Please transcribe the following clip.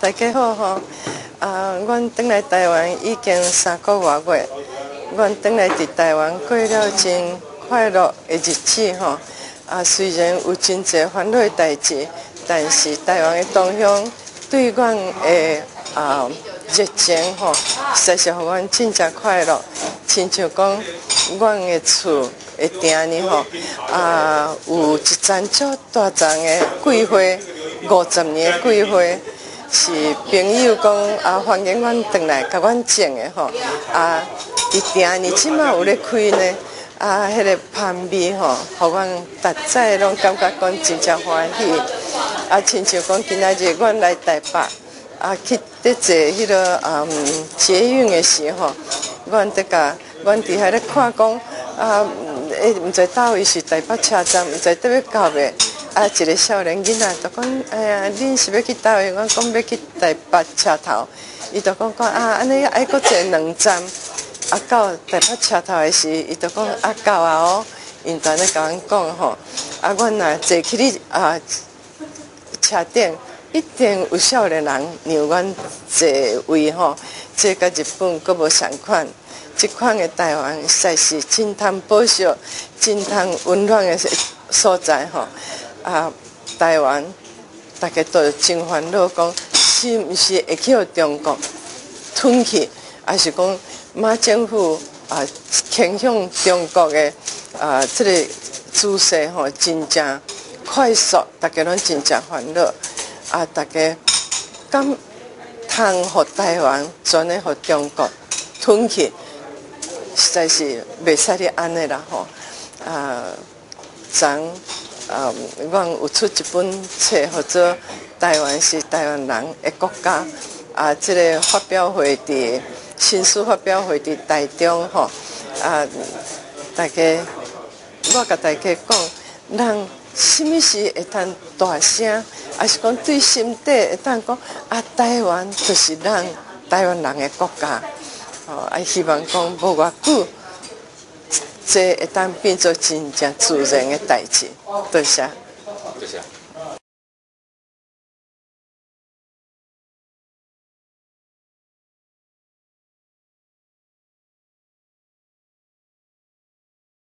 大家好吼！啊，阮轉來台灣已經3個外月，阮轉來佇台灣過了真快樂的日子吼。啊，雖然有真濟煩惱的代誌，但是台灣的同鄉對阮的熱情吼，實在是予阮真正快樂。親像講，阮的厝的埕呢吼，啊，有一層足大叢的桂花，50年的桂花，是朋友講啊，歡迎阮轉來，共阮種的吼。啊，佇埕呢，這馬有咧開呢，啊，彼个香味吼，予阮逐早攏感覺講真正歡喜。啊，親像講今仔日阮來台北，啊，去佇坐彼个捷運的時候，阮佇共阮佇遐咧看講啊，毋知佗位是台北車站，毋知佗欲到未？啊，一個少年囡仔就講：哎呀，恁是欲去佗位？阮講欲去台北車頭，伊就講講啊，按呢愛閣坐兩站，啊到台北車頭的時，伊就講啊到啊哦，𪜶就按呢共阮講吼，啊，阮若坐去咧啊車頂，一定有少年人讓阮坐位吼，這佮日本閣無仝款。這款的台灣實在是真通保惜、真通溫暖的所在吼。啊，台灣大家都真煩惱，講是毋是會去予中國吞去，還是講馬政府啊傾向中國的啊這個姿勢吼，真正快速，大家攏真正煩惱。啊，大家敢通予台灣全咧予中國吞去？實在是袂使咧按呢啦吼！啊，昨啊，阮有出一本冊，號做《台灣是台灣人的國家》。啊，這个發表會佇新書發表會佇台中吼。啊，大家，我共大家講，人啥物時會當大聲，抑是講對心底會當講啊，台灣就是咱台灣人的國家。吼，啊，希望講無偌久，這會當變做真正自然的代誌。多謝。